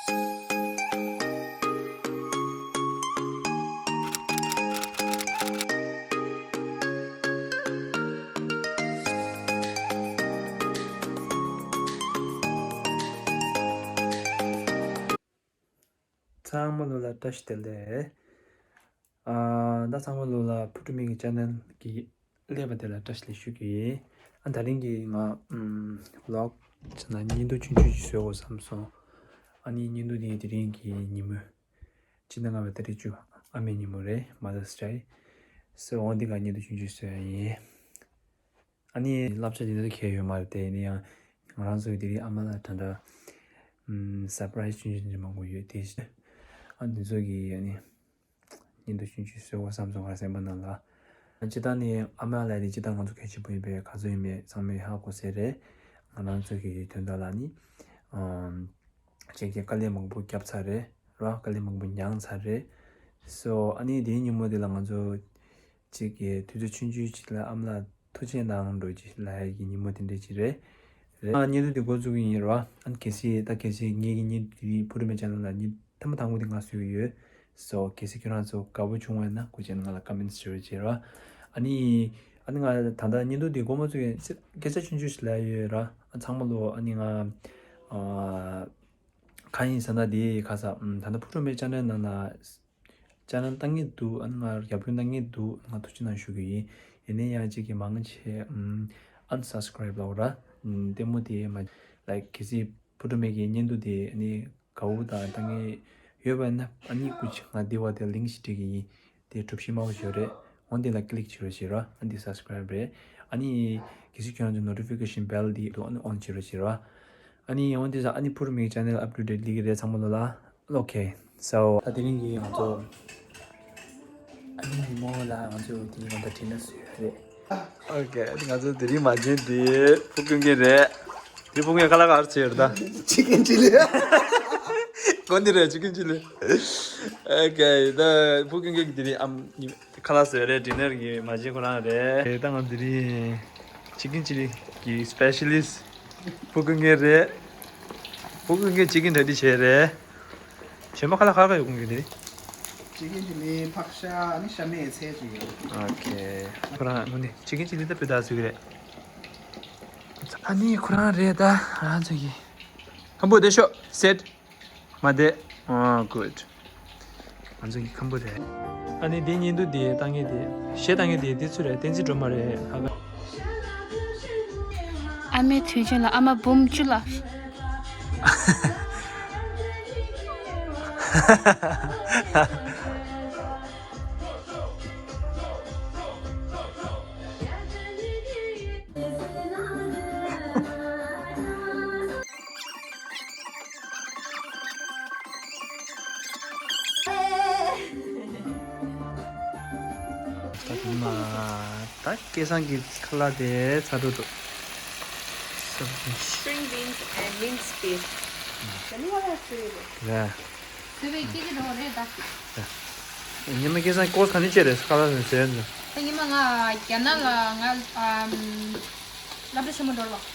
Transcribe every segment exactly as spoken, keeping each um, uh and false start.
ཚང་མ་ལོ་ལ་བཀྲ་ཤིས་བདེ་ལེགས། ཨ་ད་ཚང་མ་ལོ་ལ་ཕུ་ཀྲུ་མིག་གི་ཅེ་ནལ་གྱི་སླེབས་པ་དེ་ལ་བཀྲ་ཤིས་བདེ་ལེགས་ཞུ་གི་ཡིན། ཨ་དེ་རིང་གི་ང་ཨམ་བི་ལོག་བྱས་ན་བརྙན་ཐུང་ཆུང་ཆུང་ཞིག་བཟོ་དགོས་བསམ་སོང་། ཨ་ནི་བརྙན་ཐུང་དེ་དེ་རིང་གི་ཉིན་མོ། སྤྱི་ཟླ་ལྔ་པའི་ཏ་རིག་བཅུ། ཨ་མའི་ཉིན་མོ་རེད། Mother's Day། སོ་འོ་འདི་ག་བརྙན་ཐུང་ཆུང་ཆུང་བཟོ་ཡ་ཡིན། ཨ་ནི་བསླབ་བྱ་དེ་འདྲ་གང་ཡང་ཡོད་མ་རེད་དེ། ཡིན་ན་ཡང་ང་རང་ཚོ་དེ་རིང་ཨ་མ་ལ་ད་ལྟ་ཨམ་སར་པ་རའི་སི་ཆུང་ཆུང་ཅིག་མང་པོ་ཡོད་དེ། ཨ་འདི་ཚོ་གི་ཨ་ནི་བརྙན་ཐུང་ཆུང་ཆུང་བཟོ་དགོས་བསམ་སོང་། ང་སེམས་པ་ནང་ལ། སྤྱིར་བཏང་ནི་ཨ་མ་ལགས་དེ་སྤྱིར་བཏང་ང་ཚོ་གལ་ཆེན་པོ་ཡིན་པས་ག་ཚོད་ཡིན་མེད་ཚང་མས་ཧ་གོ་ས་རེད། ང་རང་ཚོ་གི་དོན་དག་ལ་ནི་ཨམ་ཅིག་གི་དཀའ་ལས་མང་པོ་བརྒྱབ་ཚར་རེད། ར་དཀའ་ལས་མང་པོ་མྱངས་ཚར་རེད། སོ་ཨ་ནི་དེའི་ཉིན་མོ་དེ་ལ་ང་ཚོ་ཅིག་གི་དུས་ཚོད་ཆུང་ཆུང་ཅིག་ལ་ཨ་མ་ལགས་ཐུགས་རྗེ་གནང་འགྲོ་ཅིག་ལབ་ཡ་གི་ཉིན་མོ་དེ་འདྲ་ཅིག་རེད། རེད། ཨ་བརྙན་ཐུང་དེ་འགོ་བཙུགས་ཀྱི་ཡིན་ར། ཨ་གལ་སྲིད་ད་གལ་སྲིད་ངེད་ཀྱི་བརྙན་ཐུང་དེ་ཕུ་ཀྲུ་མིག་ཅེ་ནལ་ལ་ཉིན་ཐེངས་མ་དང་པོ་དེ་ང་བཟོས་ཀྱི་ཡོད། སོ་གལ་སྲིད་ཁྱོད་རང་ཚོ་དགའ་པོ་བྱུང་བ་ཡིན་ན་སྐུ་མཁྱེན་ང་ལ་ཀོ་མེན་ཊི་ཞུ་རོགས་བྱེད་ར། ཨ་ནི་ཨ་ནི་ང་ད་ལྟ་བརྙན་ཐུང་དེ་འགོ་མ་བཙུགས་ཡིན་སྐད་ཆ་ཆུང་ཆུང་ཞིག་ལབ་ཡོད་ར། ཨ་ཚང་མ་ལོ་ཨ་ནི་ང་ཨ་གང་ཡིན་ཟེར་ན་དེ་ག་ས་ཨམ་ད་ལྟ་ཕུ་ཀྲུ་མིག་ཅེ་ནལ་ནང་ན་ཅེ་ནལ་བཏང་གི་འདུག་ཨ་ནི་ང་རྒྱབ་སྐྱོར་གནང་གི་འདུག་ང་ཐུགས་རྗེ་གནང་ཞུ་གི་ཡིན། ཡིན་ན་ཡང་གཅིག་གི་མང་ཆེ་ཨམ་ཨན་སབ་སི་ཀ་རའིབ་ལབ་ར། ཨམ་ལྟད་མོ་དེ་མ་ལའིཀ་གལ་སྲིད་ཕུ་ཀྲུ་མིག་གི་བརྙན་ཐུང་དེ་ཨ་ནི་དགའ་པོ་དང་ལྟ་མཁན་ཡོད་པ་ན་ཨ་ནི་སྐུ་མཁྱེན་ང་འདི་བ་དེ་ལིང་ཞིག་སྤྲད་གི་ཡིན། དེ་གྲུ་བཞི་དམར་པོ་ཞིག་ཡོད་རེད། འོ་འདི་ལ་ཀི་ལིག་བྱེད་རོགས་བྱེད་རོགས། ཨ་འདི་སབ་སི་ཀ་རའིབ་རེད། ཨ་ནི་གལ་སྲིད་ཁྱོད་རང་ཚོ་ནོ་ཊི་ཕི་ཀེ་ཤན་བེལ་འདི་འདུག་ཨ་ནི་ཨོན་བྱེད་རོགས་བྱེད་རོགས། ཨ་ནི་འོ་འདི་ས་ཨ་ནི་ཕུ་ཀྲུ་མིག་ཅེ་ནལ་ཨབ་ཊུ་ཌེ་ཊི་སླེབས་ཀྱི་རེད་ཚང་མ་ལོ་ལ། ཨོ་ཁེ། སོ་ད་དེ་རིང་གི་ང་ཚོ་ཨ་ནི་ཉིན་མོ་ལ་ང་ཚོ་དེ་རིང་ང་ཚོ་ཌི་ནར་བཟོས་ཡོད་རེད། ཨོ་ཁེ། ང་ཚོ་དེ་རིང་མ་བྱན་དེ་ཕུ་ཀུན་གྱི་རེད། དེ་ཕུ་ཀུན་ཁ་ལག་ག་རེ་བྱས་ཡོད་ད། ཅི་ཀན་ཅི་ལི། གོ་འདི་རེད་ཅི་ཀན་ཅི་ལི། ཨོ་ཁེ། ད་ཕུ་ཀུན་གྱི་དེ་རིང་ཨམ་ཁ་ལག་བཟོས་རེད། ཌི་ནར་གྱི་མ་བྱན་ཁོ་རང་རེད། ད་ང་དེ་རིང་ཅི་ཀན་ཅི་ལི་གི་སི་པེ་ཤ་ལི་སི་ཊི་ཕུ་ཀུན་གྱི་རེད། ཕུ་ཀུན་གྱི་ཅི་ཀན་རེ་ཌི་བྱས་རེད། གཞན་པ་ཁ་ལག་ག་ག་ཡོད་ཀུན་གྱི་དེ། ཅི་ཀན་ཅི་ལི་ཕག་ཤ་ཨ་ནི་ཤ་མེད་ཚལ་ཅིག་ཡོད། ཨོ་ཁེ། ཁོ་རང་ངོ་ནས་ཅི་ཀན་ཅི་ལི་ད་བོད་ད་ཟུག་རེད། ཨ་ནི་ཁོ་རང་རེད་ད་ང་ཚོ་གི་ཁམ་བུ་དེ་ཤོག་སེ་ཊི་མ་དེ། ཨ་གུཌ། ང་ཚོ་གི་ཁམ་བུ་རེད། ཨ་ནི་དེ་བརྙན་ཐུང་དེ་བཏང་མཁན་དེ་གཞས་བཏང་མཁན་དེ་དེ་ཚོ་རེད། བསྟན་འཛིན་སྒྲོལ་མ་རེད་ཨ་ཁ། ཨ་མའི་དུས་ཆེན་ལ་ཨ་མ་འབུམ་བཅུ་ལ། ད་དེ་མ་ད་སྐལ་བཟང་གི་ཁ་ལག་དེ་ཚར་འགྲོ་འདུག String beans and minced beef. ད་ནི་ང་ལ་ཚོས་རེད། རེད། ཚོས་པའི་སྐད་ཀྱི་འགྲོ་རེད་ད། ཉི་མ་སྐལ་བཟང་ཀོར་སི་ག་ནས་བྱས་རེད་ཁ་ལག་ཟེར་ཟེར་འདུག་ད་ཉི་མ་ང་རྒྱ་ནག་ལ་ང་ཨམ་སློབ་གྲྭ་ཆེན་མོ་འགྲོ་རོགས།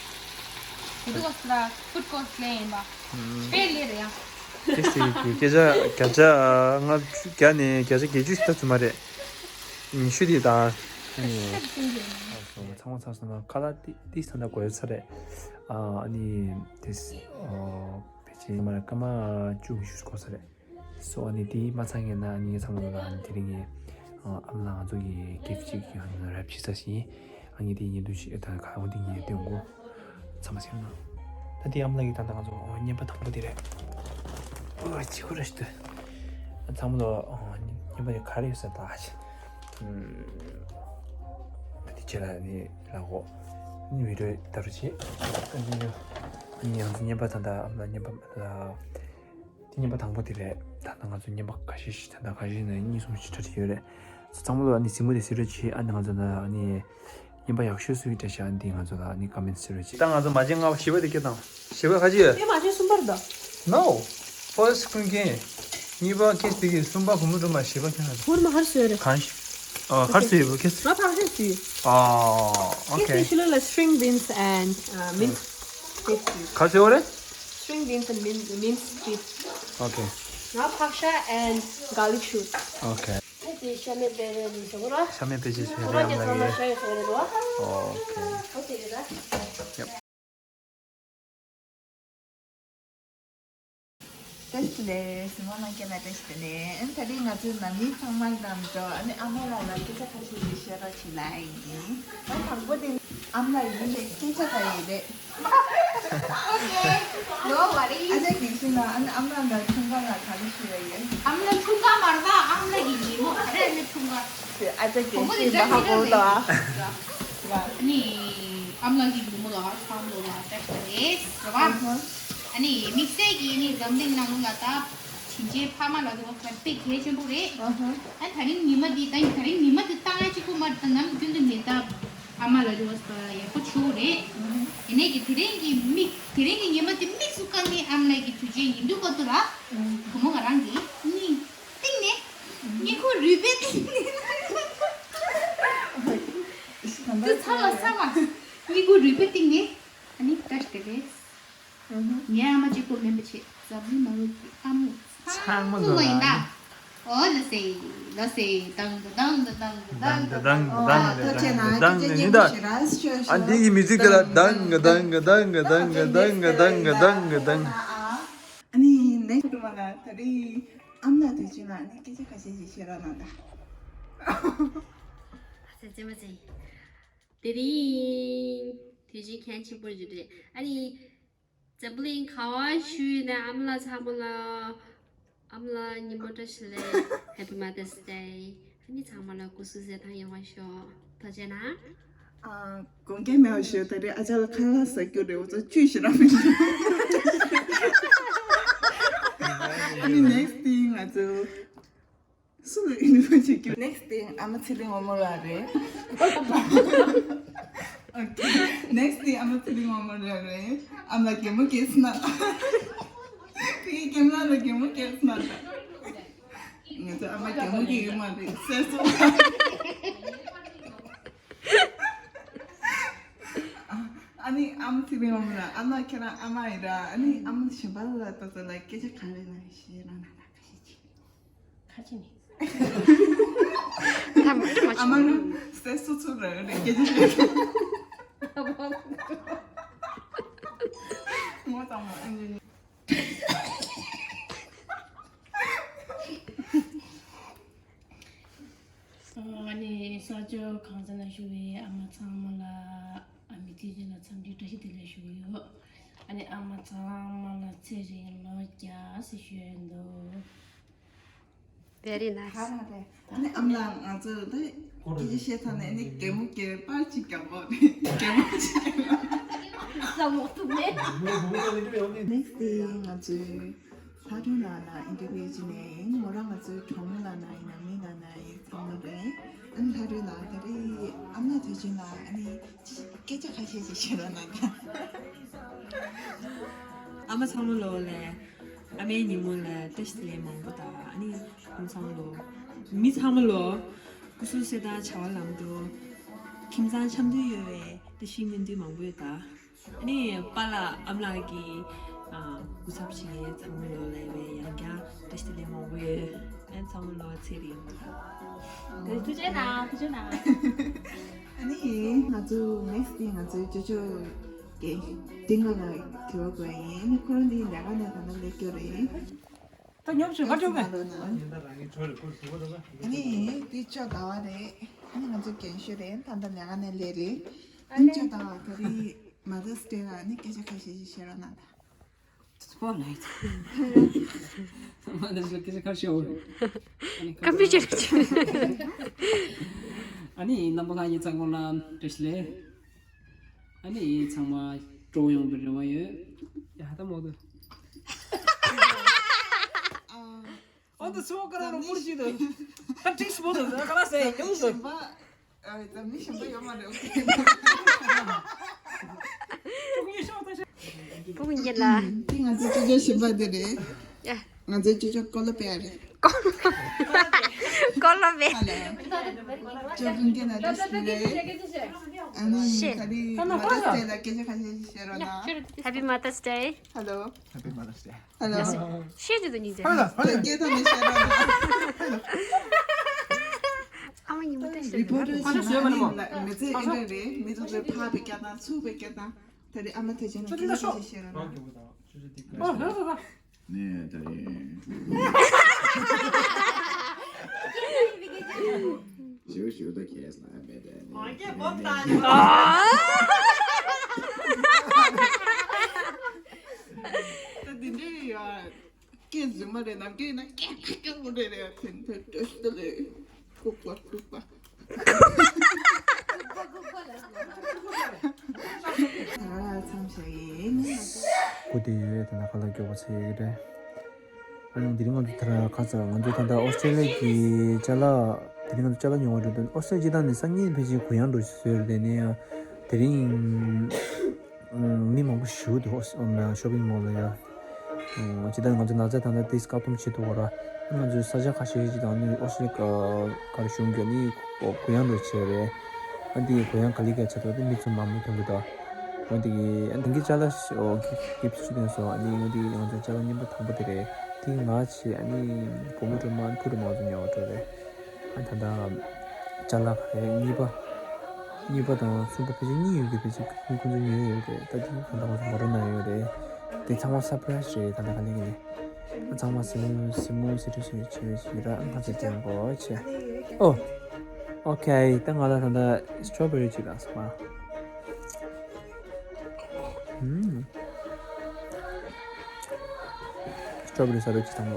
དེ་དུས་སྐབས་སུ་ད་ཧྥུཌ་ཀོར་སི་ལེན་ཡིན་པ། དཔེ་ལེ་རེད་ཡ། ཁྱེད་སི་གི་སྐད་ཆ་བརྒྱ་ཆ་ལྔ་བཅུ་བརྒྱ་ནས་བརྒྱ་ཆ་བརྒྱད་ཅུ་ཞིག་ད་ཚུད་མ་རེད། ཉི་ཤུ་དེ་ད། ཚང་མ་ཚར་སོང་ན་ཁ་ལག་ཏི་ཏི་ས་ན་གོ་ཡོད་ཚ་རེད། ཨ་ནི་དེ་ཕལ་ཆེར་མ་རེད་སྐར་མ་བཅུ་གི་ཤུ་གོ་ས་རེད། སོ་ཨ་ནི་དེ་མ་ཚང་ངེས་ན་ངས་ཚང་མ་ལ་ཨ་ནི་དེ་རིང་ངས་ཨ་མ་ལ་ང་ཚོ་གི་གིཕ་ཅིག་ཡང་རབ་ཕྱི་ས་ཞིག་ཡིན། ཨ་ནི་དེ་ཉིན་དུ་ཞིག་ད་ག་འོ་དེ་ངས་སྟོན་གོ་ཚང་མ་ཟེར་ན། ད་དེ་ཨ་མ་ལ་གི་ད་ད་ང་ཚོ་བརྙན་པ་དང་པོ་དེ་རེད། ཨོ་ཅི་ཁོ་རེ་ཞིག་ཏུ་ཚང་མ་ལ་བརྙན་པ་དེ་ག་རེ་ཡོད་ས་ད་ཨ་ཅི་ད་དེ་ཁྱེད་ལ་ནི་ལ་གོ་ནི་བི་ཌིའོ་ད་རུ་ཆེ་ཨ་ནི་ཡང་བརྙན་པ་ད་ད་ཨ་མ་ལ་བརྙན་པ་ད། དེ་བརྙན་པ་དང་པོ་དེ་རེད། ད་ལྟ་ང་ཚོ་བརྙན་པ་ཁ་ཤས་ཤིག་ད་ལྟ་ཁ་ཤས་ནས་གཉིས་གསུམ་ཞིག་འཁྲབ་ཀྱི་ཡོད་རེད། ཚང་མ་ལ་ཨ་ནི་གཟིགས་མོ་དེ་གཟིགས་རོགས་བྱེད། ཨ་ནི་ང་ཚོ་ལ་ཨ་ནི་བརྙན་པ་ཡག་ཤོས་སུ་ཡིན་འདྲ་ཤག་ཨ་ནི་དེ་ང་ཚོ་ལ་ཨ་ནི་ཀོ་མེན་ཊི་གཟིགས་རོགས་བྱེད། ད་ང་ཚོ་མ་བྱན་ལྔ་པ་བཞི་པ་དེ་སྐད་བཏང་། བཞི་པ་ཁ་ཅིག་ཡོད། ཨེ་མ་བྱན་གསུམ་པར་ད། No། First ཀུན་མཁྱེན། གཉིས་པ་ཁེ་སི་དེ་གི་གསུམ་པ་བུ་མོ་སྒྲོལ་མ། བཞི་པ་ཁྱོད་རང་། བུ་མོ་ཧར་སོས་རེད། གང་ཞིག་ཨ་ཧར་སོས་བུ་ཁེ་སི། ང་ཕར་ཧར་སོས། ཨ་ཁེ་སི་ཨོ་ཁེ། ཤི་ལོ་ལ་string beans and uh, minced beef། ག་ཚོད་འོ་རེད། String beans and min- minced beef། Okay. Now paksha and garlic shoot. Okay. ཨེ་དེ་ཤ་མེད་པའི་རེད་ཟེར་གོ་ར། ཤ་མེད་པའི་ཅི་ཟེར་ཁོ་ར་རེད་ཨམ་ལགས་ཀྱི་ཚང་མ་ཡིན། ཤ་ཡོད་ཟེར་གོ་རེད་རོ། Okay. ཨོ་དེ་རེད་ད། Yep. བཀྲ་ཤིས་བདེ་ལེགས། གཟིགས་མོ་གནང་མཁན་ལ་བཀྲ་ཤིས་བདེ་ལེགས། ཨ་ནི་ད་རིང་ང་ཚོའི་ནང་མི་ཚང་མ་དང་འགྲོ། ཨ་ནི་ཨ་མ་ལགས་ལ་སྐད་ཆ་ཁ་ཤས་ཤིག་བཤད་རོགས་བྱེད་ལབ་ཡིན། ཨ་དང་པོ་དེ་ཨ་མ་ལགས་ཡིན་པའི་སྐད་ཆ་ག་ཡིན་རེད། Okay, no worries. ཨ་ཅག་གིས་ཤེས་ན་ཨ་ནི་ཨ་མ་ལགས་ལ་འཁྲུངས་སྐར་ལ་ག་རེ་ཞུ་ཡ་ཡོད། ཨ་མ་ལགས་འཁྲུངས་སྐར་མ་རེད་ད། ཨ་མ་ལགས་ཀྱི་ཉིན་མོ་ག་རེ་ཨ་ནི་འཁྲུངས་སྐར། དེ་ཨ་ཅག་གིས་ཤེས་མ་ཧ་གོ་ད། ནི་ཨ་མ་ལགས་ཀྱི་ཉིན་མོ་ལ་ཚང་མ་ལ་བཀྲ་ཤིས་བདེ་ལེགས་རེད་བ། ཨ་ནི་དམིགས་བསལ་གྱིས་ནི་འཛམ་གླིང་ནང་ལ་ད་དྲིན་ཆེན་ཕ་མ་ལ་དེ་བ་ག་དཔེ་གལ་ཆེན་པོ་རེད། ཨ་ནི་ད་རིང་ཉི་མ་འདི་ད་ད་རིང་ཉི་མ་འདི་ཏང་ཡ་གཅིག་པོ་མ་རེད་ད། ནམ་རྒྱུན་དུ་ནི་ད་ཨ་མ་ལ་དེ་བ་ཡག་པོ་བྱུང་རེད། ཡིན་ནའི་གི་དེ་རིང་གི་མིག་དེ་རིང་གི་ཉི་མ་འདི་དམིགས་སུ་བཀར་ནས་ཨ་མ་ལགས་ཀྱི་དུས་ཆེན་ཡིན་དུས་སྐབས་དུ་ལ་བུ་མོ་ང་རང་གི་སྙིང་གཏིང་ནས་སྙིང་ཁུང་རུས་པའི་གཏིང་ནས་དུ་ཚ་བ་ཚ་བ་སྙིང་ཁུང་རུས་པའི་གཏིང་ནས་ཨ་ནི་བཀྲ་ཤིས་བདེ་ལེགས། ངའི་ཨ་མ་གཅིག་པོ་མིན་པ་བྱས། འཛམ་གླིང་ནང་ལོགས་ཀྱི་ཨ་མ་ཚང་མ་ལ་ཡིན་ད། ཨོ་ལ་སེ་ལ་སེ་དང་དང་དང་དང་དང་དང་དང་དང་དང་དང་དང་དང་དང་དང་། ཨ་འདི་གི་མིའུ་ཛིག་དེ་ལ་དང་ག་དང་ག་དང་ག་དང་ག་དང་ག་དང་ག་དང་ག་དང་ག་དང་། ཨ་ནི་ནེག་སི་ཊི་མ་ལ་ད་རེས་ཨམ་ལགས་དུས་ཆེན་ལ་ཨ་ནི་སྐད་ཆ་ཁ་ཤས་ཤིག་བཤད་རོགས་གནང་ད། ཨ་ཙི་ཙི་མ་ཙི། དེ་རིང་དུས་ཆེན་གལ་ཆེན་པོ་ཞིག་རེད། ཨ་ནི་འཛམ་བུ་གླིང་ག་བ་བཞུགས་ཡོད་ན་ཨམ་ལགས་ཚང་མ་ལ་ཨམ་ལགས་ཉིན་མོ་བཀྲ་ཤིས་བདེ་ལེགས། Happy Mother's Day། ཨ་ནི་ཚང་མ་ལ་སྐུ་གཟུགས་གསལ་ཐང་ཡོང་བ་ཤོག་ཐུགས་རྗེ་གནང་། ཨ། དགོངས་འགལ་མེད་པ་ཞུ། ད་རེས་ཨ་ཅག་ལ་ཁ་ལག་ཟ་རྒྱུ་རེད། འུ་ཚོ་བཅུད་ཞིག་རག་མི་འདུག་ཨ་ནི་ནེག་སི་ཊི་ང་ཚོ་སུ་ལ་ཨིན་ཝའི་ཊི་བྱེད་རྒྱུ། ནེག་སི་ཊི་ཨ་མ་ཚེ་རིང་དབང་མོ་ལགས་རེད། ཨོ་ཁེ། ནེག་སི་ཊི་ཨ་མ་ཚེ་རིང་དབང་མོ་ལགས་རེད། ཨ་མ་གད་མོ་བགད་སོང་ན། ཁོའི་ཁྱིམ་ལ་ལ་གད་མོ་བགད་སོང་ན། ང་ཚོ་ཨ་མ་གད་མོ་བགད་ཡོད་མ་རེད་ཟེར་སོང་། ཨ་ནི་ཨ་མ་ཚེ་རིང་དབང་མོ་ལགས། ཨ་མ་ཁྱེད་རང་ཨ་མ་ཡིན་ར། ཨ་ནི་ཨ་མ་གཞན་པ་ལ་ལྟ་ཚོད་ལ་སྐད་ཆ་ག་རེ་ན་ཞེས་རང་ན་ན་ཁ་ཤས་ཅིག་ཁ་ཅིག་ནི། ད་མ་ཨ་མ་ལ་སེ་སུ་ཚུར་ར་རེ་སྐད་ཆ་བཤད། ངོ་ཚ་མོ་ཨ་ནི། ཨ་ནི་ས་ཕྱོགས་གང་ས་ན་བཞུགས་པའི་ཨ་མ་ཚང་མ་ལ་ཨ་མའི་དུས་ཆེན་ལ་འཚམས་འདྲི་བཀྲ་ཤིས་བདེ་ལེགས་ཞུ་གི་ཡོད། ཨ་ནི་ཨ་མ་ཚང་མ་ལ་ཚེ་རིང་ལོ་བརྒྱ་ཟེར་ཞུ་ཡོད་འདུག Very nice. ཧ་ར་རེད། ཨ་ནི་ཨ་མ་ལགས་ང་ཚོ་ད་སྐད་ཆ་བཤད་ཚར་ནས་ཨ་ནི་གད་མོ་བགད། པར་གཅིག་རྒྱག་དགོས་རེད། གད་མོ་གཅིག་རྒྱག་ལ་མོ་ཐུག་མེད། ནེག་སི་ཊི་ང་ཚོའི་ལྷ་སྒྲོན་ལགས་ལ་ཨིན་ཊར་བིའུ་བྱས་ནས། མོ་རང་ང་ཚོའི་གྲོགས་མོ་ལགས་ན་ཡིན་ན་མི་ལགས་ན་ཡིན་ཚང་མ་རེད། ཨ་ནི་ལྷ་སྒྲོན་ལགས་ད་རེས་ཨ་མ་དུས་ཆེན་ལ་ཨ་ནི་སྐད་ཆ་ཁ་ཤས་ཤིག་བཤད་རོགས་གནང་ད། ཨ་མ་ཚང་མ་ལོ་ལ་ཨ་མའི་ཉིན་མོ་ལ་བཀྲ་ཤིས་བདེ་ལེགས་མང་པོ་དང་། ཨ་ནི་ཨ་མ་ཚང་མ་ལོ་མི་ཚང་མ་ལོ་སྐུ་གཟུགས་གསལ་ཐང་བྱ་བ་ལམ་འགྲོ། ཁྱིམ་ཚང་འཆམ་མཐུན་ཡོད་པའི་བཀྲ་ཤིས་སྨོན་འདུན་མང་པོ་ཡོད་ད། ཨ་ནི་པཱ་ལགས་ཨ་མ་ལགས་ཀྱི་ཨ་སྐུ་ཚབ་བྱེད་མཁན་ཚང་མ་ལོ་ལ་ཡང་བསྐྱར་བཀྲ་ཤིས་བདེ་ལེགས་མང་པོ་ཡོད། ཨ་ནི་ཚང་མ་ལོ་ཚེ་རིང་། ཐུགས་རྗེ་གནང་། ཐུགས་རྗེ་གནང་། ཨ་ནི་ང་ཚོ་ནེག་སི་ཊི་ང་ཚོའི་ཅོ་ཅོ་རྒན་ཏིང་ལ་ལ་དྲི་བ་དགོས་ཡིན། ཨ་ནི་ཁོ་རང་འདི་ལས་ཀ་ནས་ད་ལྟ་སླེབས་རྒྱུ་རེད། ད་ཉོབ་ཆུ་ག་ཐུག་ག་ཨ་ནི་འདི་ཅོ་ཟླ་བ་རེད། ཨ་ནི་ང་ཚོ་རྒན་ཤོས་རེད། ད་ལྟ་ལས་ཀ་ནས་སླེབས་རེད། ཨ་ནི་ཅོ་ཟླ་བ་ད་རེས་མ་དར་སི་ཌེ་ལ་ཨ་ནི་སྐད་ཆ་ཁ་ཤས་ཤིག་བཤད་རོགས་གནང་ད། སྤོ་ལེ། མ་དར་སི་ཌེ་སྐད་ཆ་ཁ་ཤས་འོ། ཀམ་པུ་ཅར་གྱི། ཨ་ནི་རྣམ་པ་ལྷན་རྒྱས་ཚང་མ་ལ་བཀྲ་ཤིས་བདེ་ལེགས། ཨ་ནི་ཚང་མ་སྤྲོ་ཡོང་བའི་རེ་བ་ཡོད། ཡ་ཧ་ད་མོ་དུ། ཨོ་དུ་སུ་ཀ་ར་རུ་མུར་ཅི་དུ། ད་ཏིག་སུ་མོ་དུ་ད་ཀ་ར་སེ་ཡོང་དུ། ཨ་ད་མི་གཞན་པ་ཡོད་མ་རེད། ཨོ་ཁེ། ཕུག་ཉེ་ལ། དེ་ང་ཚོ་ཅོ་ཅོ་གཞན་པ་དེ་རེད། ཡ། ང་ཚོའི་ཅོ་ཅོ་ཀོ་ལོ་བེ་རེད། ཀོ་ལོ་བེ། ཧ་ལས། ཅོ་ཀུན་གྱི་ན་ཏོ་སི་རེད། ཨ་ནི་ད་རེས་Mother's Day ལ་སྐད་ཆ་ཁ་ཤས་ཤིག་བཤད་རོགས་གནང་། Happy Mother's Day. Hello. Happy Mother's Day. Hello. ཤེས་ཀྱི་འདུག་ཉིན་ཟེར། ཧ་ལ་ཧ་ལ། སྐད་ཐོག་ནས་བཤད་རོགས་གནང་། ཨ་མ་ཉིན་མོ་བསྟན་ཤོག། རི་པོ་ཊར་ཞིག་ན་ནི་མི་ཚེ་ཨེ་འདྲ་རེད། མི་ཚེ་ཕར་པའི་སྐད་དང་ཚུར་པའི་སྐད་དང་། ད་རེས་ཨ་མ་ཐེ་ཆེན་ལ་སྐད་ཆ་ཁ་ཤས་བཤད་རོགས་གནང་། ཨོ་ཧ་ཧ་ཧ། ནས་ད་རེས། ཞུ་ཞུ་ད་ཁྱེད་ལ་མེད་དེ་ནས། ད་འདི་འདྲའི་ཡ། སྐད་རྫུན་མ་རེད། ནམ་སྐད་ན་སྐད་ཁ་སྐྱོ་མོ་རེད་རེད། ཕན་ཐོགས་བཀྲ་ཤིས་བདེ་ལེགས། ལྐུགས་པ་ལྐུགས་པ། ད་མཚམས་བཞག་ཡིན། སྐུ་དེ་ཡོད་དེ་ན་ཁ་ལག་སྐྱོ་པོ་ཚེ་ཡོད་རེད། ཨ་ནི་དེ་རིང་ང་ཚོ་དེ་ར་ཁ་ཚ་ང་ཚོ་ད་ལྟ་ཨོ་སི་ཀྲེ་ལི་ཡ་གི་ཅ་ལག་དེ་རིང་ང་ཚོ་ཅ་ལག་ཉོ་བ་འགྲོ་དོན་ཨོ་སི་ཀྲེ་ལི་ཡ་སྤྱི་བཏང་ནས་སང་ཉིན་ཕལ་ཆེར་གུ་ཡངས་འགྲོ་ཞིག་བཟོས་རེད། དེ་ནས་ཡང་དེ་རིང་མི་མང་པོ་ཞིག་འདུག་ཨོ་སི་ཨོ་ཤོ་པིང་མོལ་ལ་ཡ། སྤྱི་བཏང་ང་ཚོ་ན་ཚ་ད་ལྟ་ཏིས་བཀག་སྡོམ་བྱེད་ཐུབ་པ་ར། ང་ཚོའི་ས་ཆ་ཁ་ཤས་ཤིག་དང་ནི་ཨོ་སི་ཀྲེ་ལི་ཡ་ག་རེ་གཞུང་གིས་ནི་གུ་ཡངས་འགྲོ་བྱས་རེད། ཨ་འདི་གུ་ཡངས་ག་ལེ་ག་བྱས་ཐུབ་དེ་མི་ཚོ་མང་པོ་ཐོན་གི་འདུག་འོ་འདི་གི་ཨ་འདི་གི་ཅ་ལག་ཨོ་གི་གི་ཕི་ཆུ་ལྡན་སོ་ཨ་ནི་འོ་འདི་ང་ཚོའི་ཅ་ལག་རྙིང་པ་དང་པོ་དེ་རེད། དེ་ང་བྱས་ཨ་ནི་བུ་མོ་གྲོ་མ་ཕུ་གྲོ་མ་ཚོ་ཉོ་བ་འགྲོ་རེད། ཨ་ད་ལྟ་ཅ་ལག་ག་རེ་གཉིས་པ། གཉིས་པ་དང་གསུམ་པ་ཕལ་ཆེར་གཉིས་ཡོད་ཀྱི་ཕལ་ཆེར་ཁོང་ཁོང་ཚོ་ཉོས་ཡོད་རེད། ད་དེ་ད་ལྟ་ང་ཚོ་མོ་ཊ་ནང་ཡོད་རེད། དེ་ཚང་མ་སར་པ་རའི་སི་རེད། ད་ལྟ་ག་ལེ་ག་ལེ་ཚང་མ་སི་མོ་སི་མོ་སི་ཊི་སི་ཆེ་ཆེ་ར་ང་ཚོ་ཅན་གོ་ཆེ། ཨོ། ཨོ་ཁེ། ད་ང་ལ་ད་ལྟ་སི་ཊོ་བེ་རི་ཅིག་ལ་སོང་བ། ཧུམ། སི་ཊོ་བེ་རི་ཟ་རོགས་ཅིག་ཚང་མ།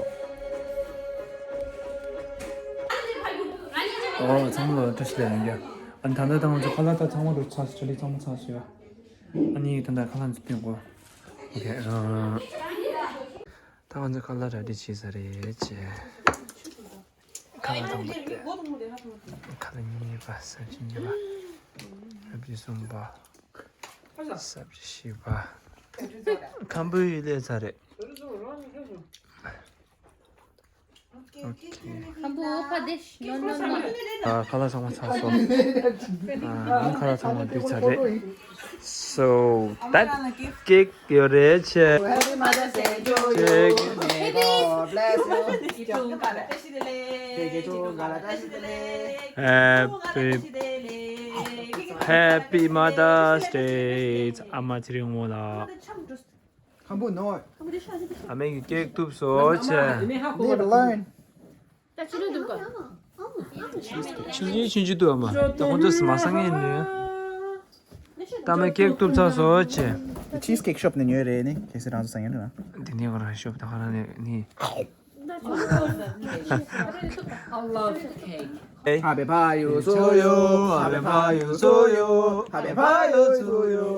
ཨོ་ཚང་མ་ལ་བཀྲ་ཤིས་བདེ་ལེགས། ཨ་ནི་ད་ལྟ་ད་ང་ཚོ་ཁ་ལག་ད་ཚང་མ་རུ་ཚར་སོང་། ཆ་ལི་ཚང་མ་ཚར་སོང་ཡ། ཨ་ནི་ད་ལྟ་ཁ་ལག་ཚོ་སྟོན་གོ། ཨོ་ཁེ། ཨ། ད་ང་ཚོ་ཁ་ལག་ར་འདི་བྱས་ས་རེད་ཅེ། ཁ་ལག་དང་པོ་དེ། ཁ་ལག་གཉིས་པ། སབ་ཇི་གཉིས་པ། སབ་ཇི་གསུམ་པ། སབ་ཇི་བཞི་པ། ཁམ་བུའི་ལས་ཚར་རེད། ཨོ་ཁེ། ཁམ་བུ་ཨོ་ཁ་དེ་ཤི་ནོ་ནོ་ནོ། ཨ། ཁ་ལག་ཚང་མ་ཚར་སོང་། ཨ། ཁ་ལག་ཚང་མ་འདི་ཚར་རེད། So that cake ཡོད་རེད་ཆེ། Happy Mother's Day to you. May God bless you. Happy Happy Mother's Day ཨ་མ་ཚེ་རིང་མོ་ལགས། ཁམ་བུ་ནོ། ཨ་མས་ཀྱི་ཀེག་གཏུབ་སོང་ཆེ། Leave alone. ད་ཕྱི་ལོགས་འདུག་ག་ཕྱིན་ཅི་ཕྱིན་ཅི་འདུག་ཨ་མ། ད་ཁོང་ཚོས་མ་ཟ་ངེས་ནི། ད་མས་ཀེག་གཏུབ་ཚར་སོང་ཆེ། Cheesecake shop ནས་ཉོས་རེད་ནི། གལ་སྲིད་རང་ཚོ་ཟ་ངེས་ན། འདི་ནས་ཁོ་རང་ཤོབ་ད་ཁོ་རང་ནས་ནི། I love cake. Happy birthday to you. Happy birthday to you. Happy birthday to you.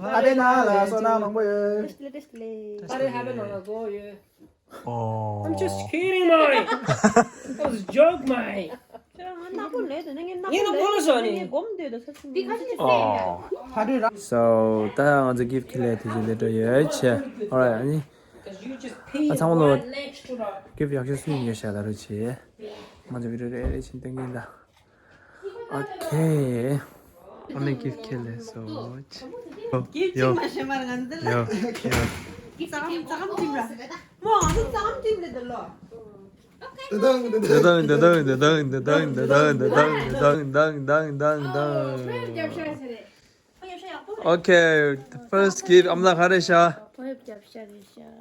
ཨ་ཕས་ནང་ལ་བསོད་ནམས་མང་པོ་ཡོད། ཨ་ཕས་ནང་ལ་གོ་ཡོད། Oh. I'm just kidding, mate. That was a joke, mate. ཁྱེད་རང་ང་ནག་པོ་ལས་དོ་ན། ངས་ནག་པོ་ལས་དོ་ན། ངས་སྒོམ་འདོད་དོ་ས་ཆུ་མི་ཁ་ཤས། Oh. So ད་ང་ཚོ་gift ཁྱེར་ལས་དེ་ཚོ་ལས་འགྲོ་ཡོད་ཆེ། Alright. ཨ་ནི་ཨ་ཚང་མ་ལོ། Gift ཡག་ཤོས་སུ་ཡིན་ཡོད་ཤག་ལ་རོ་ཆེ། ང་ཚོ་video རེ་རེ་བཞིན་སྟོན་གྱིན་གདའ། Okay. ཨ་མས་gift ཁྱེར་ལས་སོང་། gift ཅིག་མ་ཤེས་མར་ང་འདི་ལ། ཡོ་ཡོ། ཙག་ཙག་ཅིག་ར། མོ་ང་ཚོ་ཙག་ཅིག་ལས་འདི་ལོ། Okay, the first gift. ཨ་མ་ལགས་ག་རེ་ཤག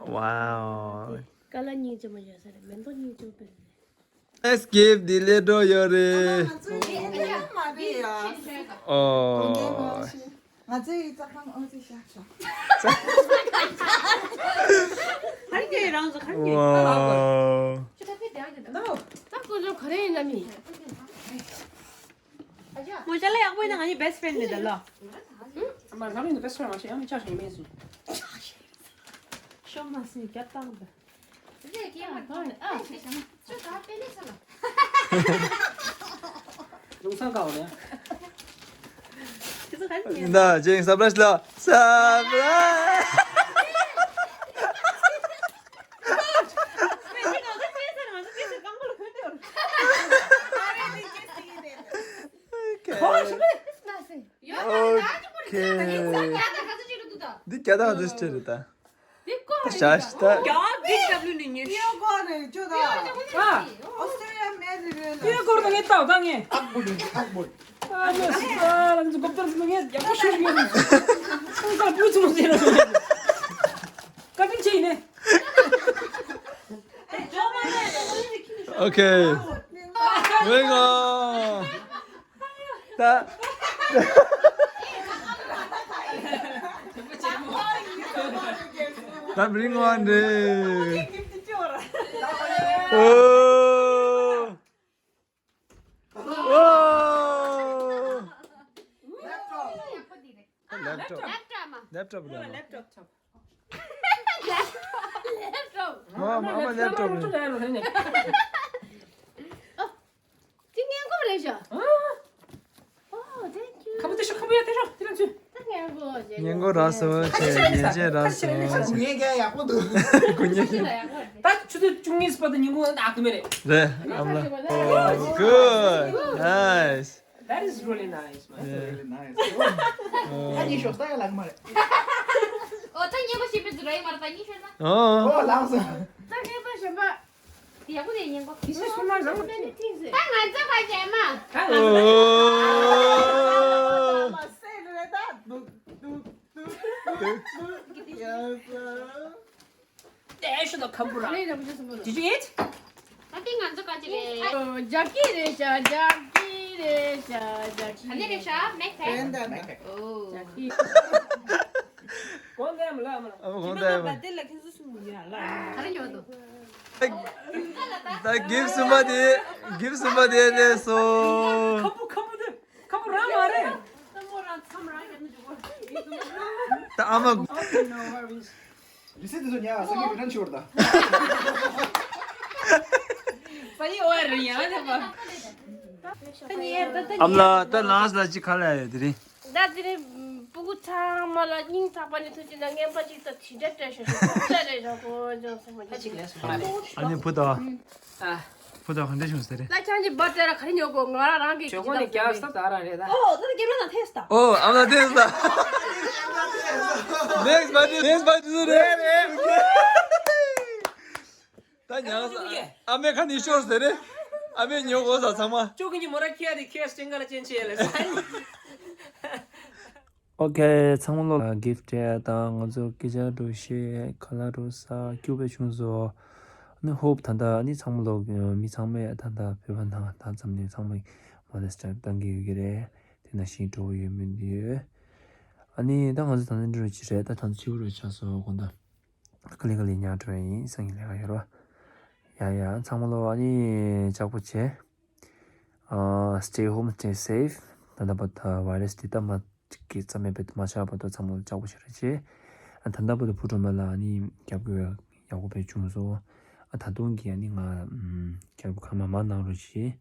Wow. ཀ་ལ་གཉིས་ཅི་མ་ཡོད་ས་རེད། མེ་ཏོག་གཉིས་ཅི་མ་ཡོད་ས་རེད། Let's give the little yore. ང་ཚོའི་ཡིན་ཡང་མ་རེད་ཡ། Oh. ང་ཚོའི་རྩ་ཁང་ཨོ་ཙི་ཤ་ཤ། ཧར་གྱི་རང་ཚོ་ཧར་གྱི། Wow. ད་ཀོ་ལོ་ག་རེ་ཡིན་ན་མི། མོ་ཅ་ལག་ཡག་པོ་ཡིན་ན་ང་གཉིས་best friend རེད་ད་ལོ། མ་ལ་ལ་ཡིན་ན་best friend མ་བྱེད་ཡང་ཅག་ཞིག་མེད་ཟིན། ཤོ་མ་སི་རྒྱབ་བཏང་ད། རེད་ཀྱེ་མ་ཐོན་ཨ། ཅོ་ད་པེ་ལེ་ས་ལ། ལུང་སང་ཀའོ་ལེ། ཁྱེད་ཚོ་ག་ནས་ཉན། ད་ཅིང་surprise ལ་surprise། ཁོ་ཤི་མེ་ན་སེ། ཡོད། འདི་རྒྱ་དག་འདི་སྤྲད་རེད་ད། འདི་ཀོ་རེད། ཞག་ཤི་ད། རྒྱ་འདི་ཌབ་ལུ་ནི་ཉེར་ཤུ། ཨ། ཨོ་སི་ཀྲི་ཡ་མེད་རེད་རེད་ལ། ཡོད་སྐོར་ད་ངས་ལྟ་ད་ངས། ཨག་པོ་རེད་ཨག་པོ། ཨ་ལོ་སི་ཨ་ལ་ང་ཚོ་གོ་བརྡ་ཟིན་ངས་རྒྱ་པོ་ཤོར་ཡོད་རེད། ཁོང་ཚ་བུ་ཚོ་ཟེར་ར། བཀའ་དྲིན་ཆེ་ཡིན་ནས། ཨོ་ཁེ། ཝེ་གོ། ད། ད་bring one རེད། ཨོ། ཨོ། laptop laptop laptop ལ། laptop མ་མ་laptop ལ། ཅི་སྙན་གོ་རེད་ཤག་ཨོ། thank you། ཁ་བུ་དེ་ཤོག་ཁ་བུ་ཡ་དེ་ཤོག་དེ་རང་ཚུ། ད་སྙན་གོ་རེད། སྙན་གོ་རག་སོང་བྱས། ཉེས་ཆད་རག་སོང་བྱས། ངས་ཀྱང་ཡག་པོ་འདུག་དགུ་ཉེས་ཆད། ད་ཆུ་ཚོད་བཅུ་གཉིས་པ་དང་ཉིན་གུང་ཨ་ཁུ་མེ་རེད། རེད་ཨ་མ་ལགས། Oh, good. Nice. That is really nice, man. Yeah. Really nice. ད་ཉིན་ཤོག་ད་ཡ་ལག་མ་རེད། ཨོ་ད་ཉེས་པ་ཞིག་པའི་ཟུར་ར་ཡིན་མ་རེད། ད་ཉིན་ཤོག་ད། ཨོ། ཨོ་ལགས་སོ། ད་ཉེས་པ་ཞིག་པ། ཡག་པོ་རེད། སྙན་གོ། དེ་ཤི་སུ་མ་རང་མ་ཐིག་ཟེར། ད་ང་ཚོ་ག་བྱས་མ། ད་ང་ཚོ། ཨོ། མ་སེ་རེད་ད། དུག་དུག་དུག་དུག་དུག་ཡ་ས། དེ་ཤི་ད་ཁམ་བུ་ར། Did you eat? ད་དེ་ང་ཚོ་ག་ཅི་རེད། ཨོ་ཇ་ཀི་རེད་ཤག་ཇ་ཀི་རེད་ཤག་ཇ་ཀི། ད་དེ་རེད་ཤག་མེག་ཕེ། ཨོ། ཇ་ཀི། གོང་དེ་མ་ལ་མ་ལ། ཨ་གོང་དེ་མ་ལ། དེ་ལ་ཁྱེད་ཚོ་ག་རེ་ཉོ་འདུག་ད་gift གསུམ་པ་དེ། gift གསུམ་པ་དེ་ནས་སོ། ཁམ་བུ་ཁམ་བུ་དེ་ཁམ་བུ་རང་མ་རེད། ད་ཨ་མ། རི་སེ་དེ་ཚོ་ཉག་སང་ཉིན་རི་ཊན་ཤོར་ད། ཨ་མ་ལགས་ད་ལངས་ལ་ཅི་ག་ལ་ཡོད་དེ་རིང་། ད་དེ་རིང་སྤུ་གུ་ཚང་མ་ལ་སྙིང་ཐག་པ་ནས་ཐུགས་རྗེ་གནང་། རྔན་པ་ཅིག་ད་དེ་འདྲ་སྤྲད་ཤོག་ཤོག་ཅ་རེ་ར་གོ་ཅང་སེམས་པ་ཅིག་ལས་སོང་མ་རེད། ཨ་ནི་བུ་དང་། ཨ། བུ་དང་ག་འདྲ་བྱུང་ཟེར་རེད། ད་ཁྱང་གི་བར་དེ་ར་ག་རེ་ཉོ་གོ་ང་རང་གི་ཇོ་ཁོ་ནི་རྒྱབ་ས་ད་རང་རེད་ད། ཨོ་ད་ད་རྒན་མ་དང་ཐེས་ད། ཨོ་ཨ་མ་ཐེས་ད། next party next party རེད། ད་ཉང་ས་ཨ་མའི་ཁ་ནས་ཤོར་ཟེར་རེད། ཨ་མའི་ཉོ་གོ་ས་ཚང་མ། ཅོ་གི་ཉི་མོ་ར་ཁྱེར་དེ་ཁྱེར་སྤྱན་ག་ལ་ཅན་ཆེ་ལ་ས། ཨོ་ཁེ། ཚང་མ་ལོ་ལ་gift སྤྲད་དང་ང་ཚོ་སྐད་ཆ་འགྲོ་ཤེས་ཁ་ལག་འགྲོ་ས་སྐྱུག་པའི་བྱུང་སོ། ནི་ཧོབ་ད་ལྟ་ནི་ཚང་མ་ལོ་མི་ཚང་མས་ད་ལྟ་བོད་པ་ནང་ད་ཙམ་ནས་ཚང་མས་མོ་ནེ་སི་ཊར་བཏང་གི་ཡོད་ཀྱི་རེད། དེ་ནང་བཞིན་འགྲོ་གི་ཡོད་མི་འདུག་ཨ་ནི་ད་ང་ཚོ་ད་ནི་འགྲོ་ཅི་རེད། ད་ད་ཚོད་རུ་ཆགས་སོ་དགོངས་དག་ཀ་ལི་ཀ་ལི་ཉག་འགྲོ་ཡིན་སང་ཉིན་ལས་ཀ་ཡོད་རོ། ཡ་ཡ་ཚང་མ་ལོ་ཨ་ནི་ལྕགས་པོ་བྱེད། ཨ། stay home stay safe། ད་ལྟ་བར་དུ་virus འདི་ལྟ་མ་གཅིག་གི་རྩ་མེད་པའི་མ་ཆགས་བར་དུ་ཚང་མ་ལོ་ལྕགས་པོ་བྱེད་རོགས་བྱེད། ཨ། ད་ལྟ་བར་དུ་བུ་གྲོགས་མ་ལ་ཨ་ནི་རྒྱབ་སྐྱོར་ཡག་པོ་བས་བྱུང་སོང་། ཨ། ད་དུང་གི་ཨ་ནི་ང་རྒྱབ་སྐྱོར་གང་མང་མང་གནང་རོགས་བྱེད།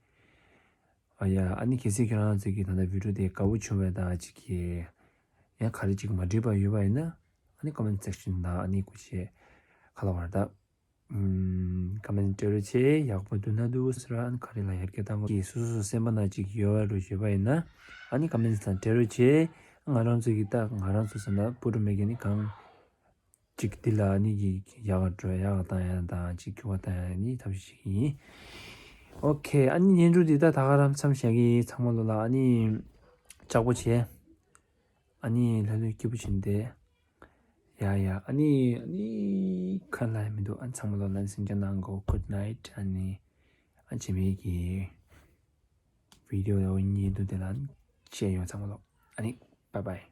ཨ་ཡ། ཨ་ནི་གལ་སྲིད་ཁྱེད་རང་ཚོ་གིས་ད་ལྟ་video དེ་དགའ་པོ་བྱུང་བས་ད་ཅིག་གིས་ཡང་ག་རེ་ཅིག་མ་འགྲིག་པ་ཡོད་པ་ཡིན་ན་ཨ་ནི་comment section ནང་ཨ་ནི་སྐུ་མཁྱེན་ག་ལ་བར་ད་comment སྤྲད་རོགས་བྱེད། ཡག་པོ་འདུག་ན་འདུག་ཟེར་ཨ་ནི་ག་རེ་ལ་ཡར་རྒྱས་གཏང་དགོས་ཀྱི་སོ་སོ་སོ་སེམས་པ་ནང་ཅིག་ཡོད་པ་རུ་ཡོད་པ་ཡིན་ན་ཨ་ནི་comment ནང་སྤྲད་རོགས་བྱེད། ང་རང་ཚོ་གིས་ད་ང་རང་ཚོ་ཟེར་ན་བུ་གྲོགས་མ་གིས་ནི་གང་ཅིག་འདི་ལ་ནི་གི་ཡག་འགྲོ་ཡག་བཏང་ཡ་དང་ཅིག་འགྱུར་བ་བཏང་ཡ་ནི་ཐབས་ཤེས་ཤིག་ཡིན། ཨོ་ཁེ། ཨ་ནི་བརྙན་ཐུང་འདི་ད་ད་ག་རང་མཚམས་བཞག་གི་ཚང་མ་ལོ་ལ་ཨ་ནི་ལྕགས་པོ་བྱེད། ཨ་ནི་ལྷ་ལུས་སྐྱིད་པོ་བྱིན་ཏེ། ཡ་ཡ་ཨ་ནི་ཨ་ནི་ཁ་ལ་མི་འདུག་ཨ་ཚང་མ་ལོ་ལ་ནི་སེམས་ཅན་ནང་གོ་good night ཨ་ནི་ཨ་ཆེ་མེད་ཀྱི་video ཡོ་གཉིས་འདུག་དེ་ལ་བྱེད་ཡོང་ཚང་མ་ལོ་ཨ་ནི་bye bye།